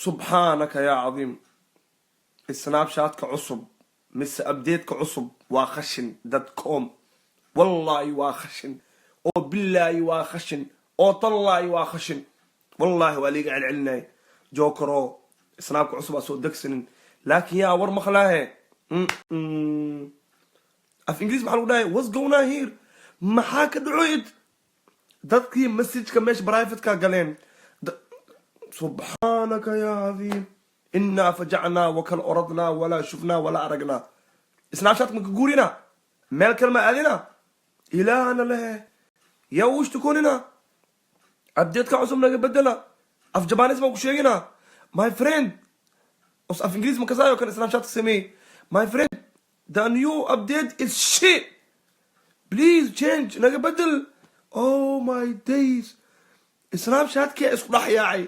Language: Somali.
Subxaanaka yaa cadiim. Snapchatka cusub mise updateka cusub waa khashin.com. Wallaahi waa khashin, oo bilaahi waa khashin, oo tallaahi waa khashin. Wallaahi waa liiga celcelinaya, jokero Snapka cusub aa soo degsanin, laakiin yaa war maqlaahe. Af Ingiriis maxaa lagu dhahay? What's going on here? Maxaa ka dhacoyd? Dadkii messageka meesha privateka galeen. Subxaanaka yaa cadiim. Inaa fajacnaa wakal oradnaa walaa shufnaa walaa aragnaa. Snapchat maka guurina, meel kale ma aadina. Ilaahana lehe, yaa u ishtakoonina. Updateka cusub naga bedela. Af Jabanis baan ku sheegina, my friend. Os af Ingiriis makasaayo kan Snapchat sameey. My friend, the new update is shit. Please change, naga bedel. Oh my days, Snapchatkii isku dhex yaacay.